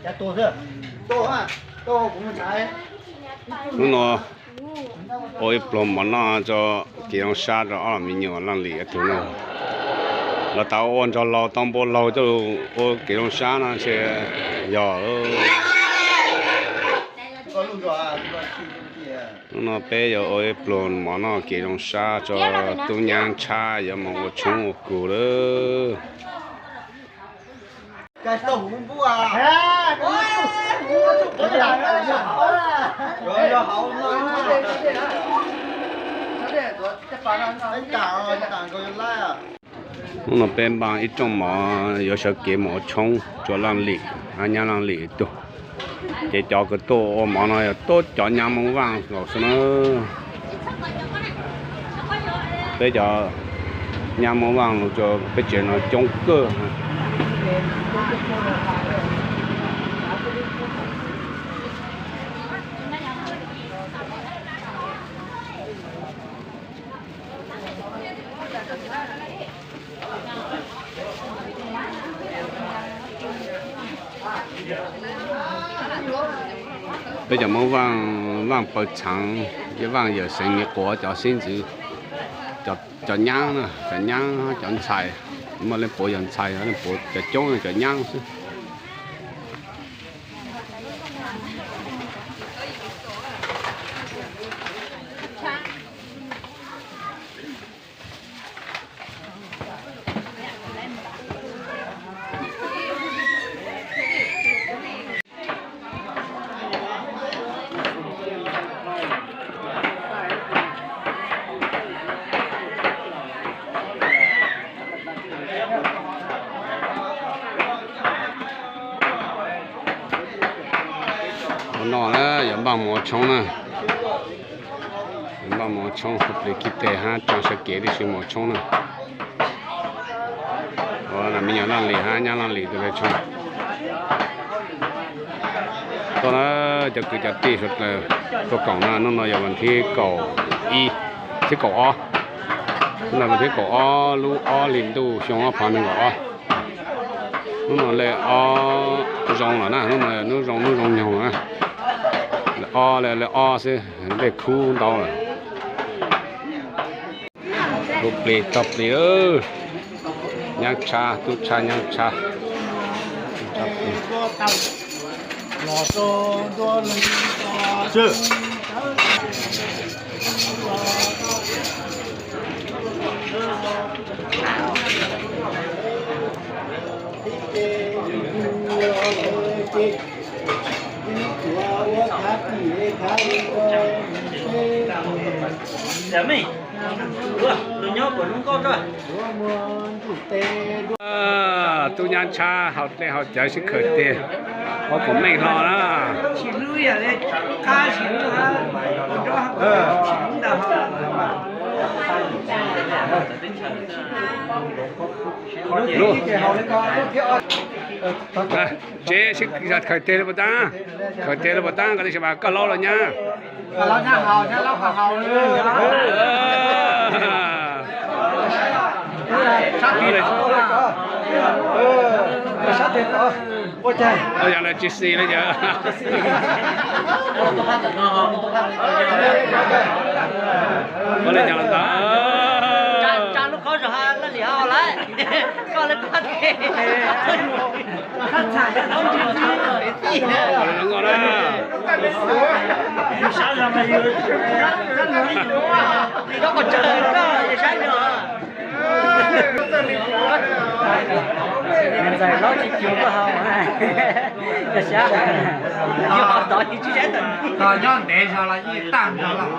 Hnub no ua ib pluag mov noj tso, kev zoo sab rau ob lam me nyuam Laj Lim ob tug no. Lawv tas ua nrog laug tau npua laug coj lug ua kev zoo sab no ntshe yog. Hnub no peb yuav ua ib pluag mov noj kev zoo sab tso, tub nyab tshab yuav moog ua tshoob ua kug lawm. Hnub no peb npaj ib rooj mov yuav sawv kev mus ua tshoob rua Laj Lim hab nyab Laj Lim tug. Ces cov kws tuaj ua mov no yog tuab cov nyab Moob Vaaj nkaus xwb na. Peb cov nyab Moob Vaaj los rua peb tsev no coob kawg. Peb cov Moob Vaaj, Vaaj Paws Txheev, Vaaj Yawm Xeev Miv Quav cov xib ntxwv, cov nyab na, cov nyab cov ntxhais, muaj leej puav yog ntxhais, leej puav cov coob cov nyab xwb. Ua no na, yuav npaj mus ua tshoob na. Yuav npaj mus ua tshoob, hu plis kib teg hab tsaa sawv kev tib si mus ua tshoob na. Ua na me nyuam Laj Lim hab nyab Laj Lim tug le tshoob. Tuaj na cov kwv cov tij suav dlawg tuaj koom na, hnub no yog vas thib kaum ib, thib kaum ob, hnub no vas thib kaum ob lub ob hlis ntuj xyoo ob phav nees nkaum ob. Hnub no le ob zoo lawm na, hnub no hnub zoo hnub zoo nyoog na. Le ob le, le ob xwb, dej khub ntau lawm. Hu plig tog plig, nyab tshab tub tshab nyab tshab. Tub nyab tshab haus dlej haus cawv sib khawm tes, ua kuv meej hlo na. Tsev sib khawm tes li puas taab, khawm tes li puas taab, koj tib si mas koj laub los nyab. Yog lawv tsis xis li yog. Ua li cas los tau. Ntxawm laub tsis cuag koj haus, yog sab, yog tod tsis sab tawm. Nyob ntev zog los yeej tag nrho lawm.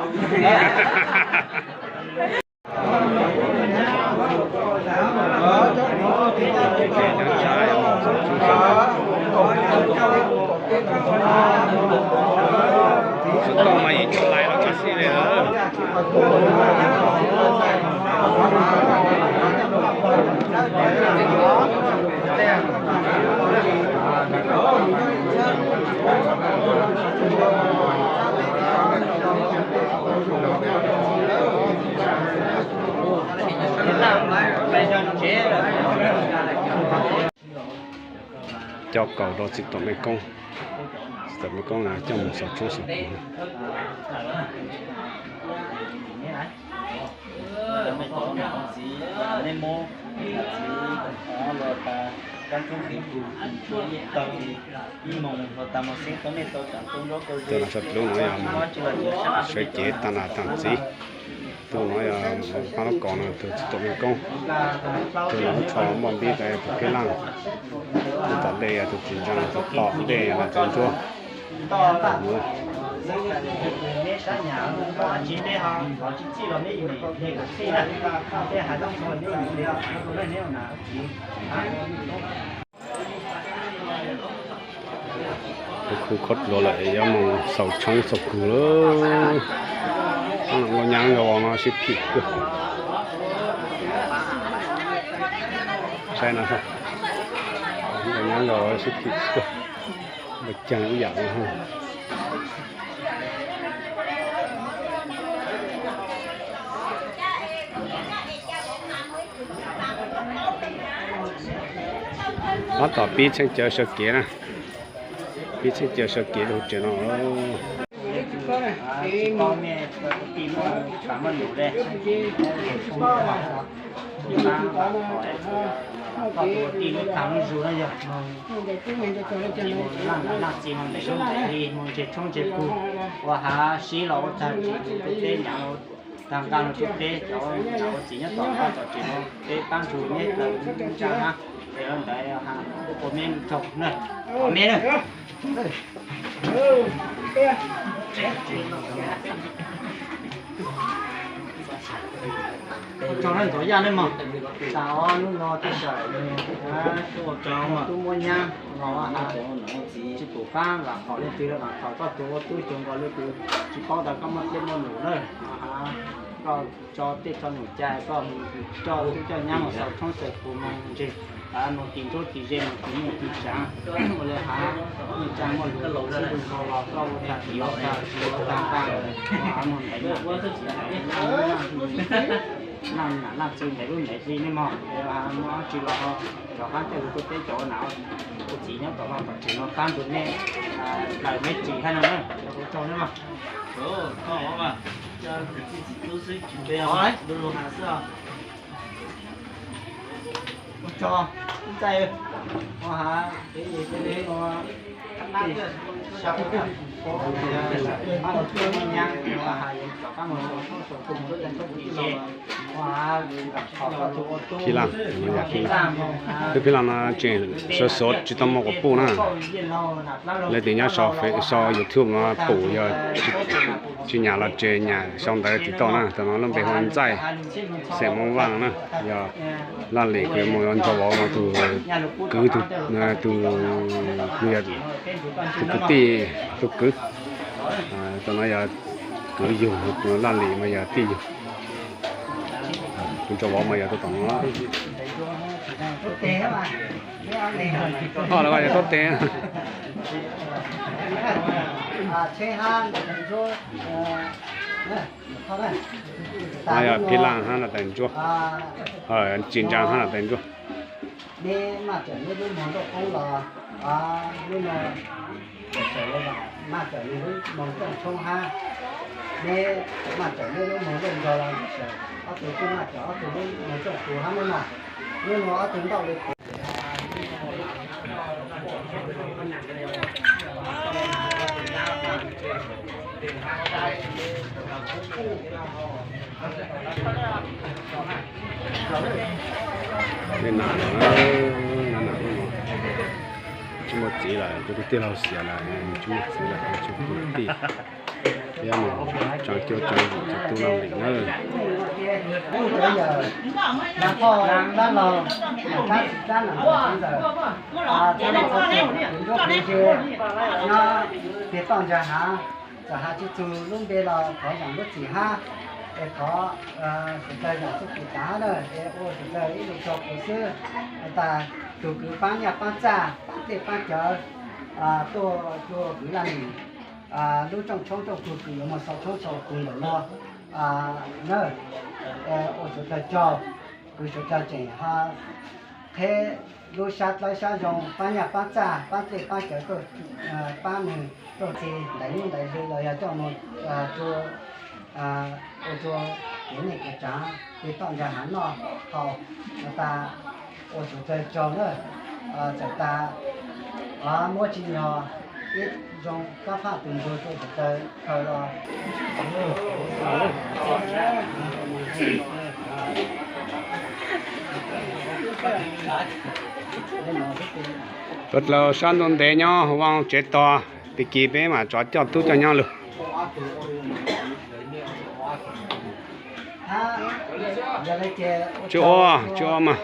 Coj kaus rau txiv tuam mej koob, txiv tuam mej koob coj mus xaus tshoob xaus kug. Ces no sab lub no yog sawv cev tag nam tag txiv. Tus no yog pab lub kaus no tus txiv tuam mej koob, tus no lub tsho muaj npib tas tus Phib Laj, tus tom ntej yog tus Tsis Ntsaa, tus tom ntej yog tus Ntsuab. Kuv khu khob dluav lawm, yuav mus xaus tshoob xaus kug lawm. Nkauj Nyab Nkauj Vauv no sib phim kawg. Saib no, Nkauj Nyab Nkauj Vauv sib phim kawg, npawg Ceeg ib yam li. Tab tom pib txheej caw sawv kev na, pib txheej caw sawv kev rau tsev no. Ua hav sib los ua tag tsis tus tub teb nyav, tag nqaj no tub teb cov ua txiv nyob tom qab tom tsev no peb pab nrug neb plaws ntsa na, es ntawd ua me tsaug na, me na. Ua tsaug na ntxuav yaj nej mog, tas ob hnub no tej zaum tub muab nyab los tsis pum qab vam khom leej twg lawm, vam khom koj tus ua tub cuag nkaus leej twg tsis paub tas koj muaj txij muaj num na, koj tso tej tso num cai koj coj tub coj nyab mus xaus tshoob xaus kug mus ntses, mus kis ntsuab kis ze mus kis nyuj kis tshav, ua li hav nyuj tsa muaj lus txhib lus nkaus los koj ua tag kis ua tag tsis ua tag nqaj, mus ntev naj nam naj txwv ntev lub ntev hli nej mog, muaj dab tsi los rov qab coj lug tuaj teb cov ua nam ua txiv nyob tom vaj tom tsev no pab nrug nej plaws nej tsis hab no na, ua tsaug nej mog. Ua tsaug, ntxhais, ua hav, tej sab, pab tus tub nyab, ua hav, yuav rov qab mus xaus tshoob xaus kug mus ntsuab kis ze, ua hav, thov koj tus ua tub, Phib Laj, tus Phib Laj no tseem xuav xuav tsis tau muaj quas puj na. Leej twg nyob sau YouTube no pum yog tsis nyam los tsev nyam sau ntawv tim tau na. Tus no lub npe hu ua Ntxaij, xeem Hmoob Vaj na, yog Laj Lim kws mus ua Ntsuag Vauv no tus kwv, tus, tus kwv tij, tus kwv. Tus no yog kwv yug, Laj Lim mas yog tij yug. Tus Ntsuag Vauv mas yog tus tom no. Ho los yog tuab teg. No yog Phib Laj hab Nam Tais Ntsuab, Tsis Ntsaa hab Nam Tais Ntsuab. Neb maj tawm neb lub moog nrauj koob los, lub no maj tawm neb lub moog rooj tshoob hab, neb maj tawm neb lub moog rooj nrog los, ob tug kuj maj tawm ob tug lub moog rooj kug hab neb mog. Lub no ob tug nrauj li Tej nam no, nam no tsis muaj txiv lawm, kuv tus tij laug xiam lawm, tsis muaj txiv lawm, tsis muaj tij. Thiab mus tsaa cuab tsaa yim cov tub Laj Lim na. Nyob peg toj ntsa hav, txawm has tsis txug lub npe los thov zaam lub txim hab, es thov suav dlawg zaam txuj kev taav hab na, es ua suav dlawg ib lus tsaug kug xwb. Has tas tug kwv paab nyaj paab txaj, paab dlej paab cawv, tuaj rua kwv Laj Lim lub rooj tshoob rooj kug kws yuav moog sau tshoob sau kug ntawm no na. Ua suav dlawg tsaug, kws suav dlawg tseem ho qheb lub sab dawb sab zoo, pab nyaj pab txaj, pab dlej pab cawv tuaj, pab nws tuaj txi ntaiv hnub ntaiv hli los yog coj mus ua rua kev neej kev tsav, kev toj ntsa hav noj haus, tas ua sawv dlawg tsaug na. Txawm tas muab tsis yog ib zoo kab phaj tus ntsuag rua sawv dlawg khaws los. Tuaj dlaus sab ntuj ntev nyob hu vaaj tsev tog, tag kis peb mam tsov coj tub coj nyab lug. Tsuj ua, tsuj ua mas,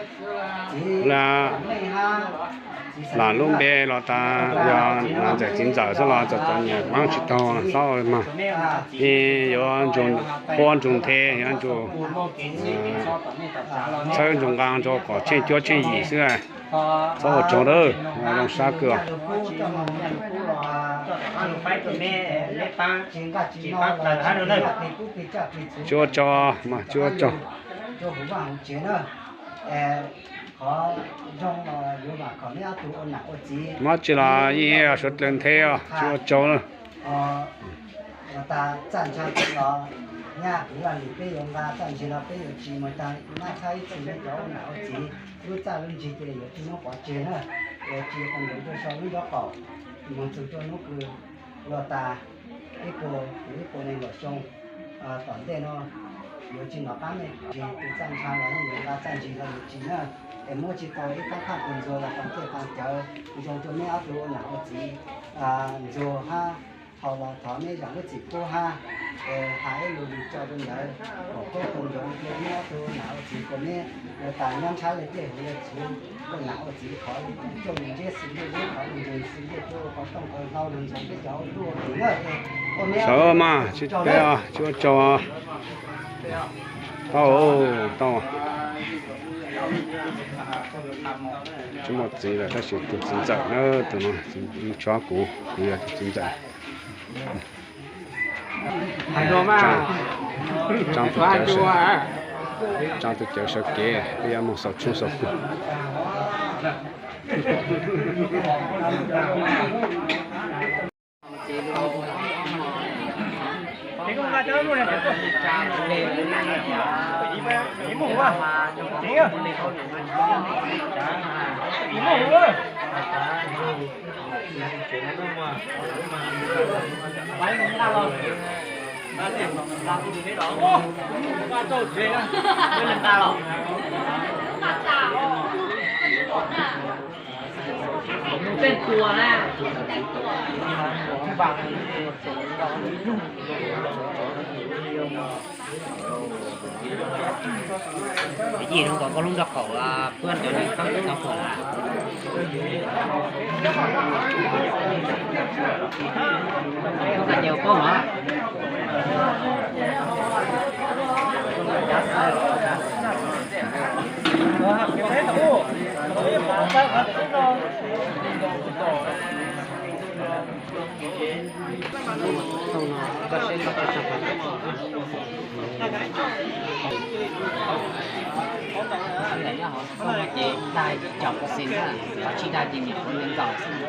lam lub npe los tas yog ntxawm txiv ntxawm xwb los txom txom nyem paab tsis taug xwb mas, yeej yuav ntsuag qhuab ntsuag nthe, yuav ntsuag txhawb ntsuag nqaa rua kom tsheej cuab tsheej yim xwb. Txhob ua tsaug lawm, zoo sab kawg. Tsis ua tsaug mas, tsis ua tsaug. Muab tsis los yeej yog suav dlawg nthe os, tsis ua tsaug lawm. Txaj ntsha los nyaj kwv lag lus peb yuav nqa, txaj ntsig los peb yuav tsis mus tag, nab txhab ib txhis nej cov ua nam ua txiv, lub txaj lub ntsig ces yuav tsis muab pov tseg na, yuav tsis qee nkaus tuaj sau lub nraub qaum, moog txug tuaj hnub kws luag tas ib puas, ib puas nees nkaum xyoo tom ntej no, yuav tsis nov qab nej tsis tus txaj ntsha los yeej yuav nqa, txaj ntsig los yuav tsis na, es muab tsis tau ib kab phaj tus ntsuag los qee dlej qee cawv zoo rua neb ob tug ua nam ua txiv, ntsuag hab haus los thov neb zaam lub txim pub hab, es has ib lus lug tso rua ntawd kom koob koo nyob rua neb ob tug ua nam ua txiv, kom neb yuav tas nyob ntshab le dlej huv le txhuv ua nam ua txiv, thov lug coj lug ntseb xwb dlej, thov lug ntseg xwb dlej, tuaj ua qhov rooj qhov hlau lug ntxhov peb cov ua tub ua tij na. Sawv mas, tsis ua tsaug, tau, tau. Tsis muaj txiv lawm tab sis tus txiv ntxawm na, tus no tsis tshua kuv, kuv yog tus txiv ntxawm. Tsaa tus cawv sawv kev, peb yuav moog xaus tshoob xaus kug. Yim no kom koj lub nraub qaum puab cov neeg qab tau pom lawm. Ces koj mas. Ces dag cov pov xees, qhov tsis dag ces niam qhuav ntev nkaus xwb.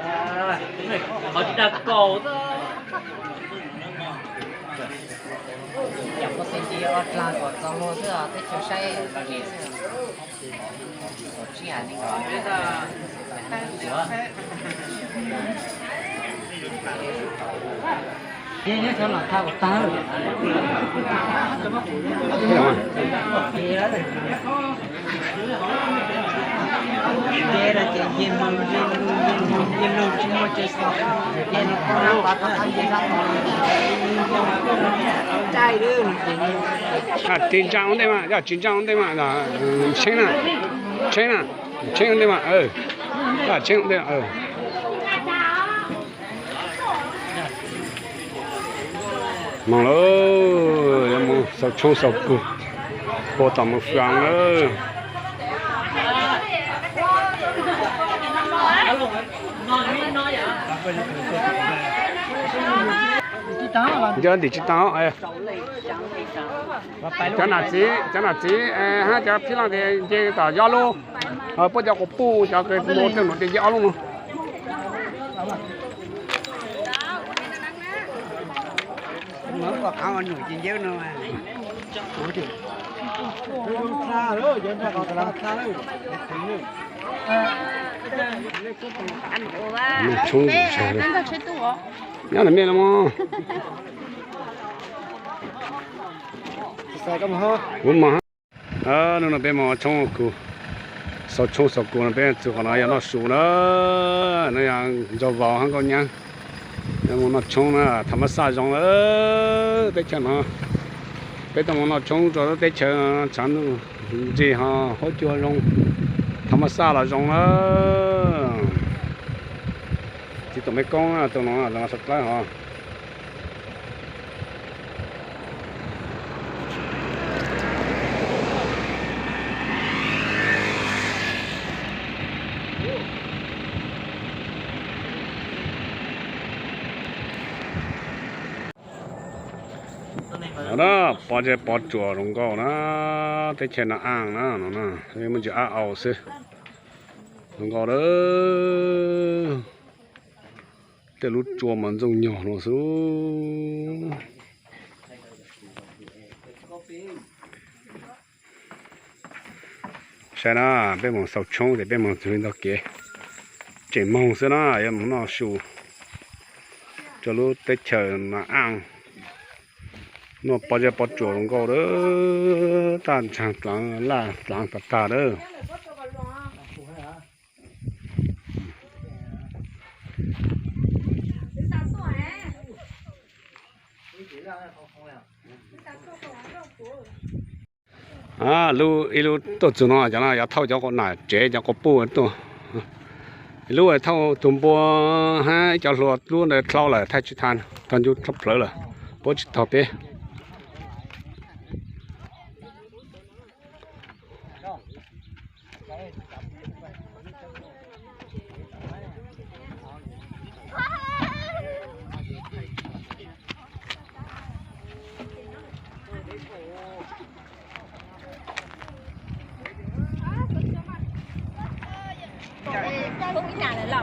Qhov tsis dag kaus xwb. Cov pov xees ces yuav ua dlaag kom txaus luag xwb, teb chaws saib ces xwb. Tsis ntsaa ua ntej mas, yog tsis ntsaa ua ntej mas, tsheeb na, tsheeb na, tsheeb ua ntej mas, tsheeb ua ntej. Moog lawm, yuav moog xaus tshoob xaus kug, puag tom Moos Fwm lawm. Nce ntim tsis tau. Cov nam txiv, cov nam txiv hab cov phij laj tias nce tom yob lub, puab cov quas puj cov mus tej nuav tias nce ob lub no. Noj tshoob, nyob na mej los mog. Kuv mog. Hnub no peb mus tshoob kuv, xaus tshoob xaus kuv no peb txug qhov no yog noj su na, no yog ntsaug vaus hab nkauj nyab. Mus noj tshoob na, tham mab xaj zoo lawm teb chaws no. Peb tuaj mus noj tshoob rua lub teb chaws tshav ntuj nrig ho huab cua zoo, tham mab xaj los zoo na. Txiv Tuam Mej Koob tug no, tug no sau dlawb hov. No na, pov zeb pov tsuas zoo nkauj na, teb chaws Nas Aj na, no na, muaj ntsis ab au xwb. Zoo nkauj lawm. Tej lub tsua mas ntxooj nyuag no xwb. Saib na, peb mus xaus tshoob ces peb mus txug li ntawd kev, tseem moog xwb na, yuav mus noj su rua lub teb chaws Nas Aj. Noj pov zeb pov tsuas zoo nkauj lawm, taj ntsaag dlaav laj dlaav tag tag lawm. Lub, ib lub tuaj txug no cov no yuav thauj cov quas nam tsev cov quas puj tuaj. Ib lub thauj tug npua hab ib co hlua, lub ntawd dlhau lawm, thaij tsis tau, tog ncu dlhau plawv lawm, puab tsis tog peb.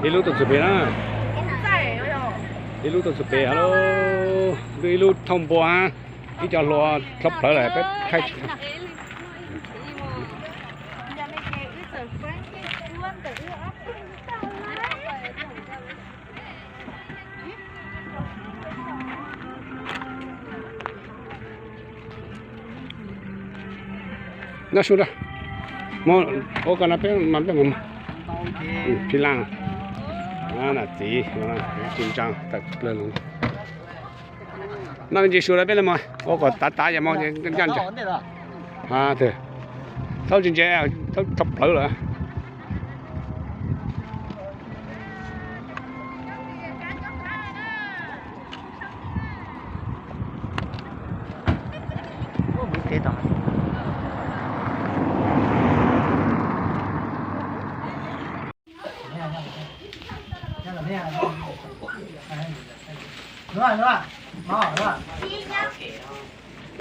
Ib lub tuaj txug pem na. Ib lub tuaj txug pem, ib lub thauj npua, ib co hlua dlhau plawv lawm peb thaij tsis tau. Noj su, ua kom no peb mas peb mus. Phij Laj, nam txiv, tsis ntsaa tawm plawg lug. Noj me ntsis su lawm peb le mog, ua kom tav tav yam moos ncaj ntsa. Thaub ntse ntse, thaub plawv lawm.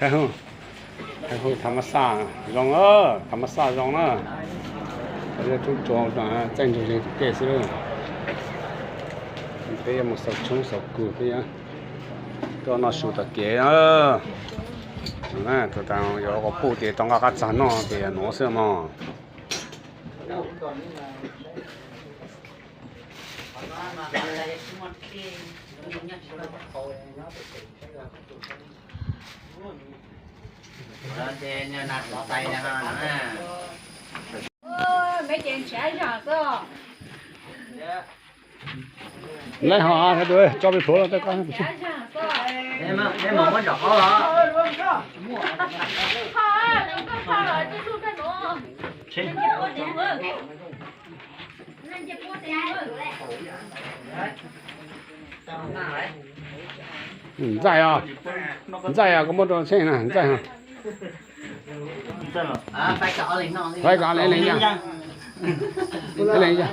Thaij huj, thaij huj tham mab xaj zoo, tham mab xaj zoo na. Tub tsuas txaij ntsug li ke xwb. Peb yuav mus xaus tshoob xaus kug thiab, tuaj noj su tom kev. Tus tas yuav ua puj ces tau nqa qab txag noj ces nuav xwb mog. Lawv ho tso peb plhuav los tej ko. Ntxaij os, ntxaij os, koj muab rau Tsheej na, ntxaij os. Faib koj leej yag, leej yag.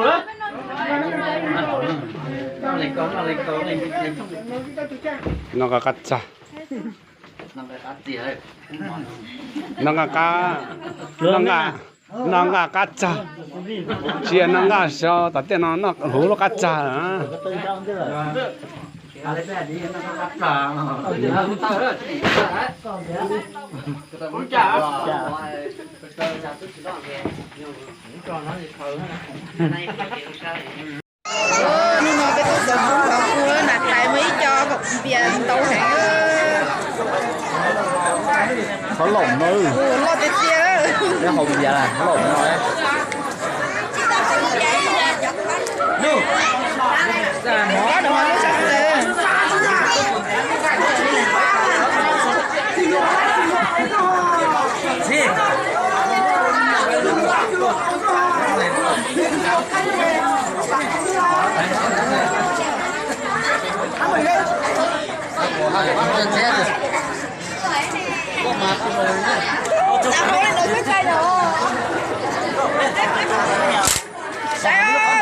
Noj nqa qab txag. Noj nqa qab, noj nqa, noj nqa qab txag. Tsis yog noj nqa xyov tom tej no noj huv lub qab txag. Hnub no peb tuaj xov tooj hauv kuv na, tais muaj ib co npias ntau heev. Qhov laum no, loj tiag tiag. Peb haus npias qhov laum no.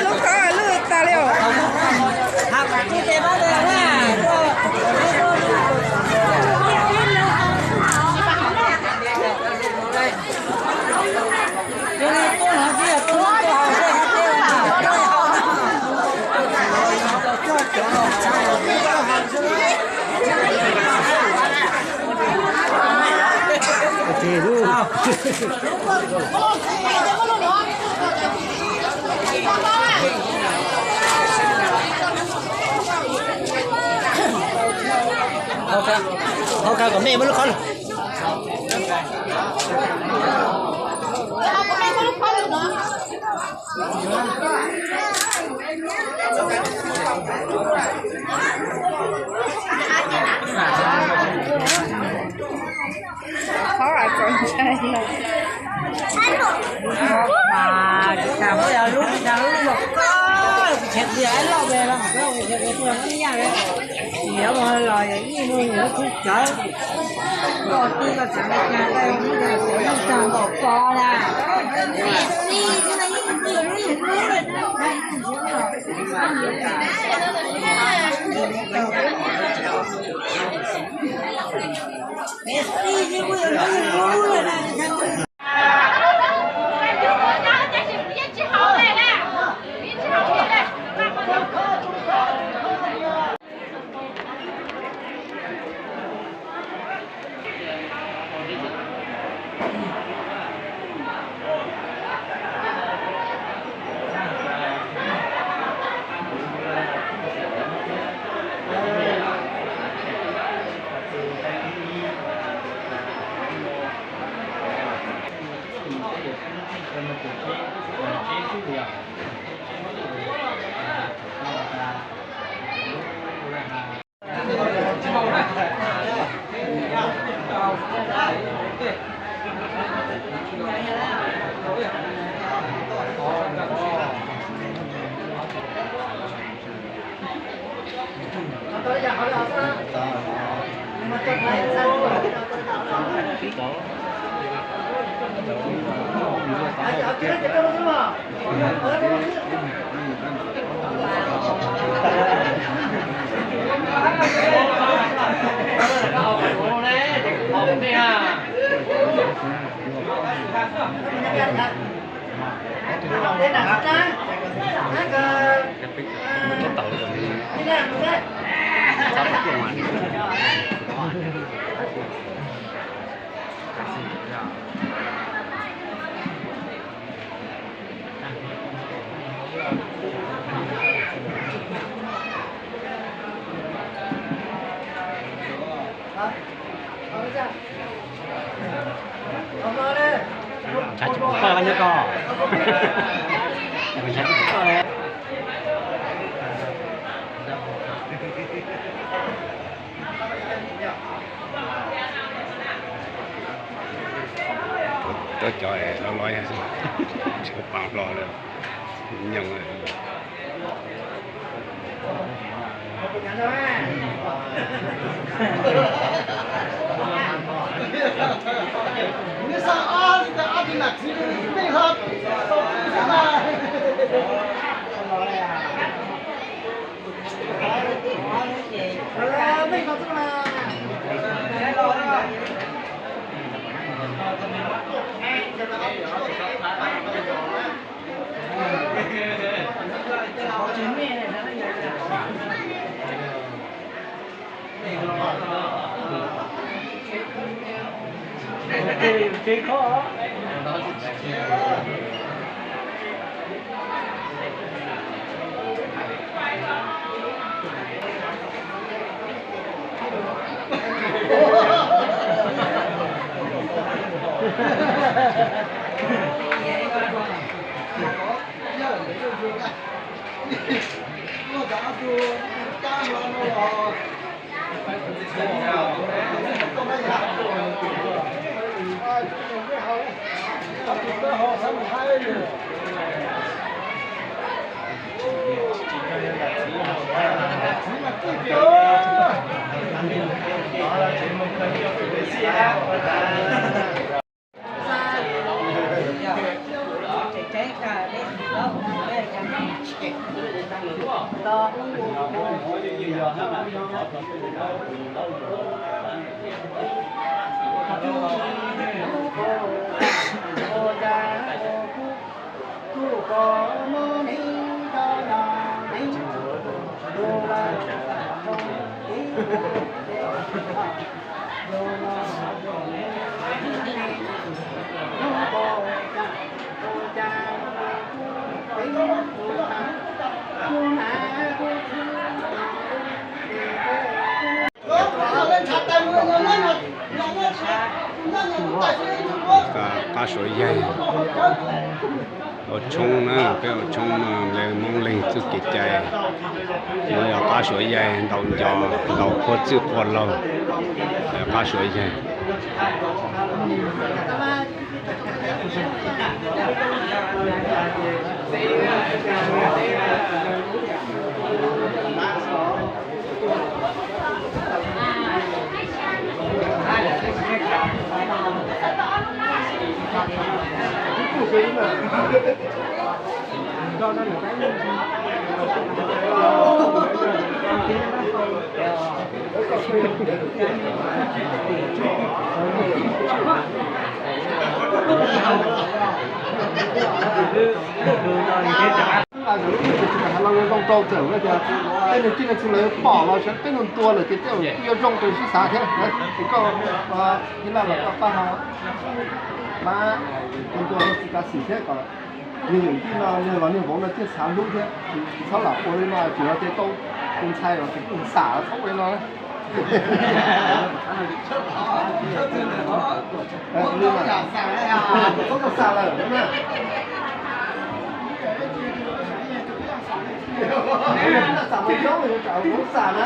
Lub ko lwj tas li os. Hau kha kom me muab lub khob lug. Ntshav tsis pom tawj nyob ko. Ntshav tsis pom tawj. Tuaj cov es loj loj tsis pav hlo lawm, nyoos lawm. Qab Suav Yaig ua tshoob na, peb ua tshoob no lawv Hmoob Leeg txuj kev cai, no yog qab Suav Yaig ntaus nco, ntaus qhua txwj qhua laug, qab Suav Yaig. Zoo rau ces tej niag tij neej txhua lawv pom los sawv peb ntua ntua lawm ces tej zaum kuj yuav zoo rau sib xav thiab. Ces koj ib laj los tau pab ho pab ntua ntua txiv kav xwm thiab kom niag yawm yij no los niag vauv no thiaj xav hlub thiab. Tsis txhob lam ua li no tsis yog tej tau tus ntxhais los tsis tau xam txhob ua li no. Txhob tau xam lawm na. Xam mas coob yuav tsam vauv xam na.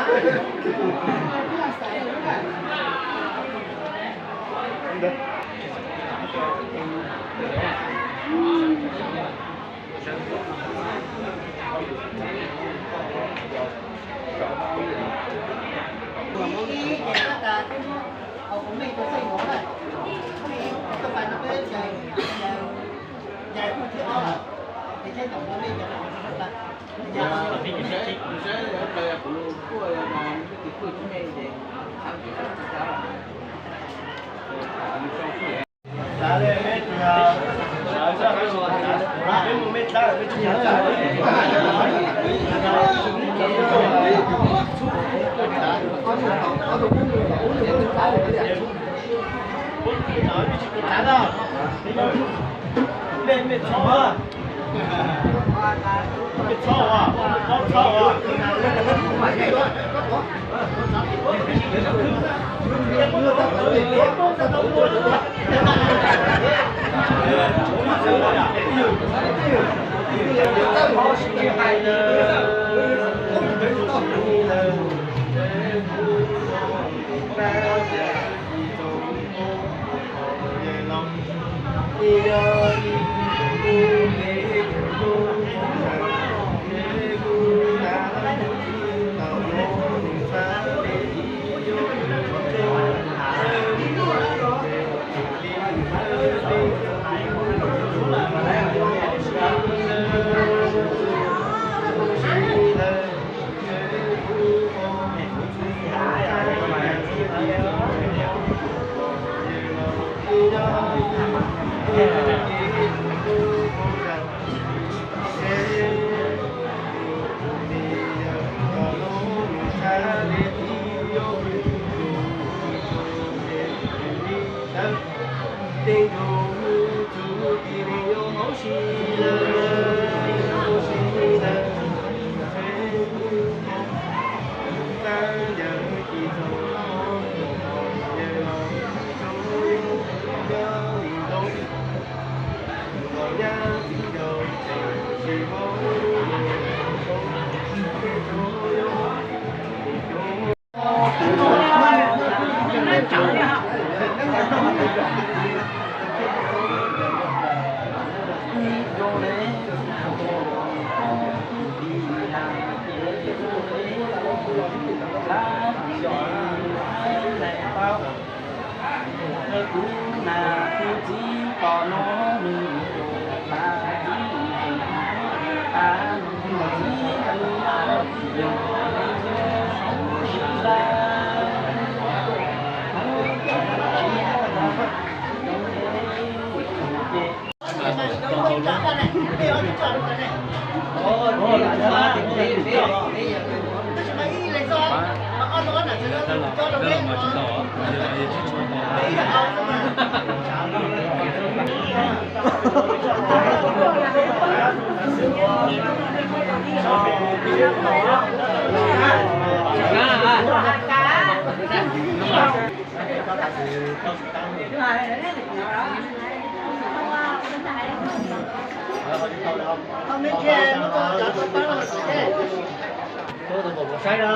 Saib na,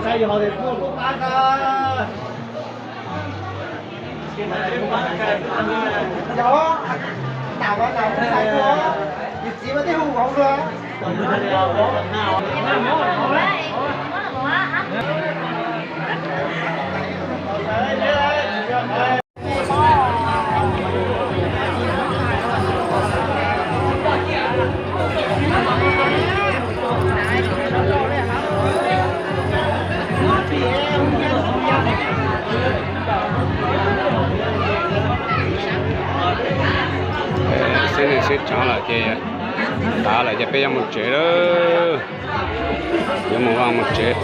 saib yog hov tias tuaj tuaj pab na. Yog, tam no tam saib tuaj, yus txiv mas twb hu hauv luag. Seb neeg seb tsov lawm ces, tav lawm ces peb yuav mus tsev lawm. Yuav mus vaj mus tsev.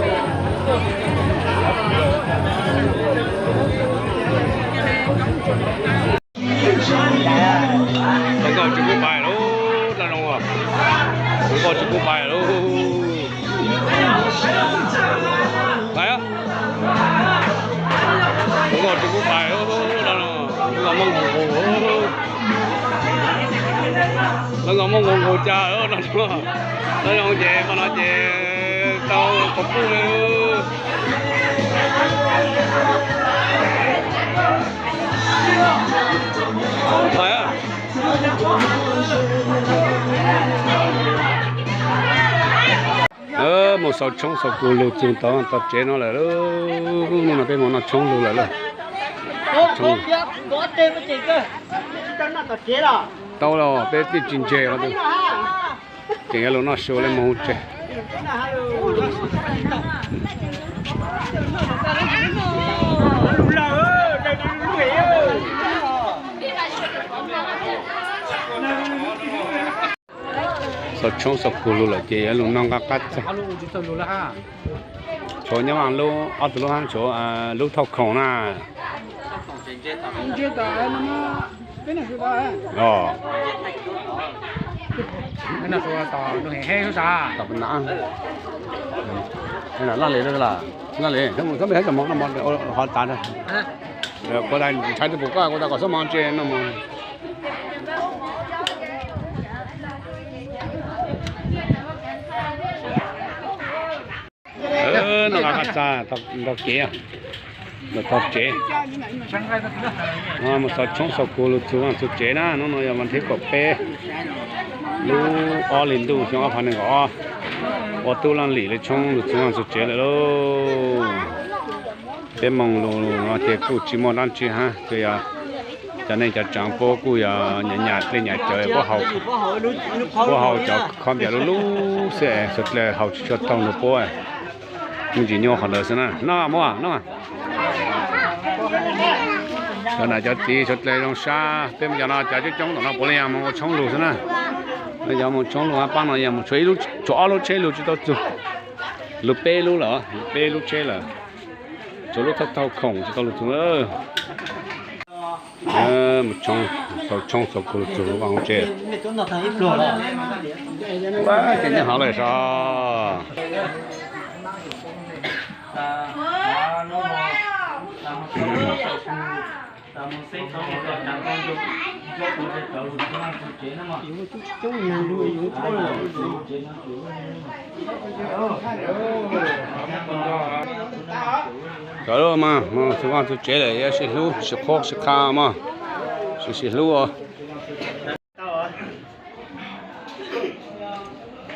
Hluas nkauj tsis pub pais lauj, dab laug, hluas nkauj tsis pub pais lauj. Pais, hluas nkauj tsis pub pais lauj, dab laug, hluas nkauj muab nqus nqus. Lawv nkawd muab nqus nqus cas lawm no, lawv zoo ces hmo no ces tau qhov pub me. Mus xaus tshoob xaus kus lug txog tau tsev no lawm. Hnub no peb mus noj tshoob lug lawm lauj. Tau los peb twb tsis ntse tus. Tseem yuav los noj su li mus tsev. Xaus tshoob xaus kug lug lawm ces yuav lug noj nqaj qab txag. Tshuav nyob lub ob tug lub hab tshuav lub thauj khoom na. Laj li, laj li, hab tso mov no mov ho tas. Kuv tas ntshai twb pum koj, kuv tas kom xob mov ntse no mog. Noj qab txag nrog kev, los txog tsev. Mus xaus tshoob xaus kug lug txug vaaj txug tsev na. Hnub no yog vas thib kaum peb, lub ob hli ntuj xyoo ob phav nees nkaum ob. Ua tub Laj Lim lawv tshoob lug txug vaaj txug tsev lawm lauj. Peb moog lug no ces kuj tsis muaj dlaab tsi hab, ces yog cov neeg cov tsaav puab kuj yog nyam nyam dlej nyam cawv puab haus, puab haus cov khob npias lub lub xwb, suav dlawg haus tsis tshua taug lug puab. Me ntsis nyuaj qhov ntawd xwb na. Noj muaj noj. Cov nam cov txiv suav dlawg zoo sab, peb cov no cov coob coob tom no puav leej yog moog ua tshoob lug xwb na. Cov moog tshoob lug hab paab no yog moog tshuav ib lub, tshuav ob lub tsheb lug tsis tau txug. Lug peb lub lawm, lug peb lub tsheb lawm. Tshuav lub thauj thauj khoom tsis tau lug txug. Mus tshoob, xaus tshoob xaus kug lug txug vaaj tsev. Ua ces nyob hov lawm sov. Cov lub mas mus txug vaaj txug tsev lawm, yuav sib hlub sib qhuab sib qha mog, sib sib hlub os.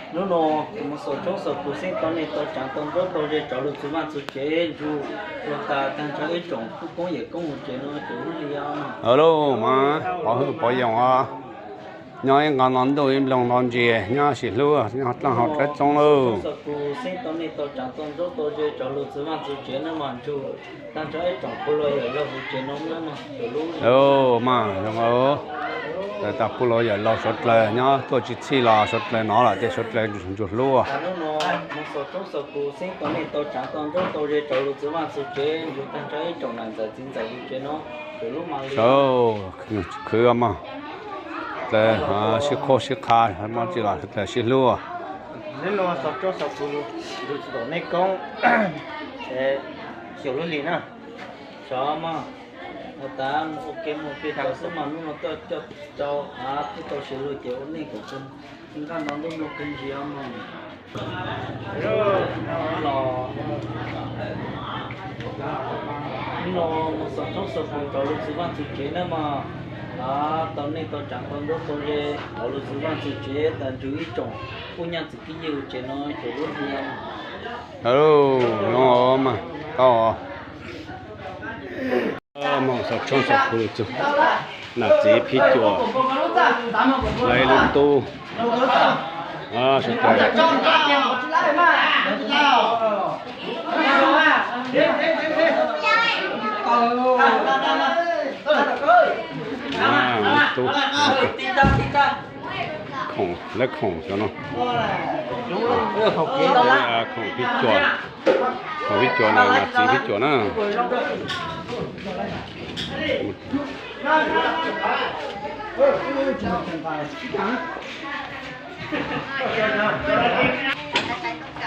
Hnub no kuv mus xaus tshoob xaus kug xeeb tau neeg tau tsaav tau ntaub tau ze tsov lug txug vaaj txug tsev ntsug lug tas taag nrho ib tsoom kuj koob yawm koob mus tsev no ces lub li os. Lauj mas pov hwj pov yoos os. Nyob ib nqo no ntuj ib nploog no ntsis, nyob sib hlub, nyob dlaaj hau dlaab txoob lauj. Xaus kug xeeb tau neeg tau tsaav tau ntaub tau ze tsov lug txug vaaj txug tsev no mas ntsug taag nrho ib tsoom kuj laug yawm laug mus tsev no. Mas zoo, tas kuj laug yawm laug suav dlawg nyob tuaj tsis txhij los suav dlawg nov lawm ces suav dlawg ntsug hlub. Hnub no mus xaus tshoob xaus kug xeeb tau neeg tau tsaav tau ntaub tau ze tsov lug txug vaaj txug tsev ntsug taag nrho ib tsoom nam ntxawm txiv ntxawm mus tsev no. Khwv mog, dlawg sib qhuab sib qha, muaj tsi los dlawg sib hlub. Hnub no xaus tshoob xaus kug lug txug tom nej koob xyaum lub hlis na. Sov mog, tas mus ua ke mus ke tau xwb mas hnub no tuaj coj rau, twb tau siv lug ces ua neej kom kawg nqaj no ntuj ntuj kawg ntsis mog. Los hnub no mus xaus tshoob xaus kug tsov lug txug vaaj txug tsev na mog. Tau neeg tau tsaav tau ntaub tau ze tsov lug txug vaaj txug tsev tas ntsug ib tsoom kuj nyaaj txiv kwj yawg tsev no ces lub hli. Zoo mas tau. Mus xaus tshoob xaus kug lug txug, nam txiv phib cuam, lawv ib lub tub, sawv daws. Lub tub, khoom, lawv khoom cov no, khoom phib cuam, khoom phib cuam na, nam txiv phib cuam na.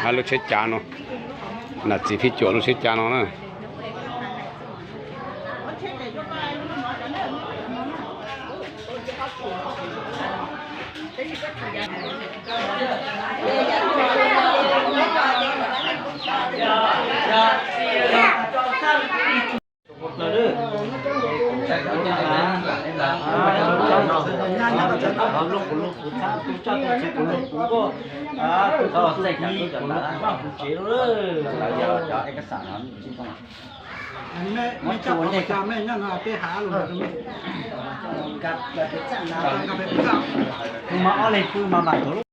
Hab lub tsheb cav no, nam txiv phib cuam lub tsheb cav no na. Tus mas ob leeg pw mas mam tau lub.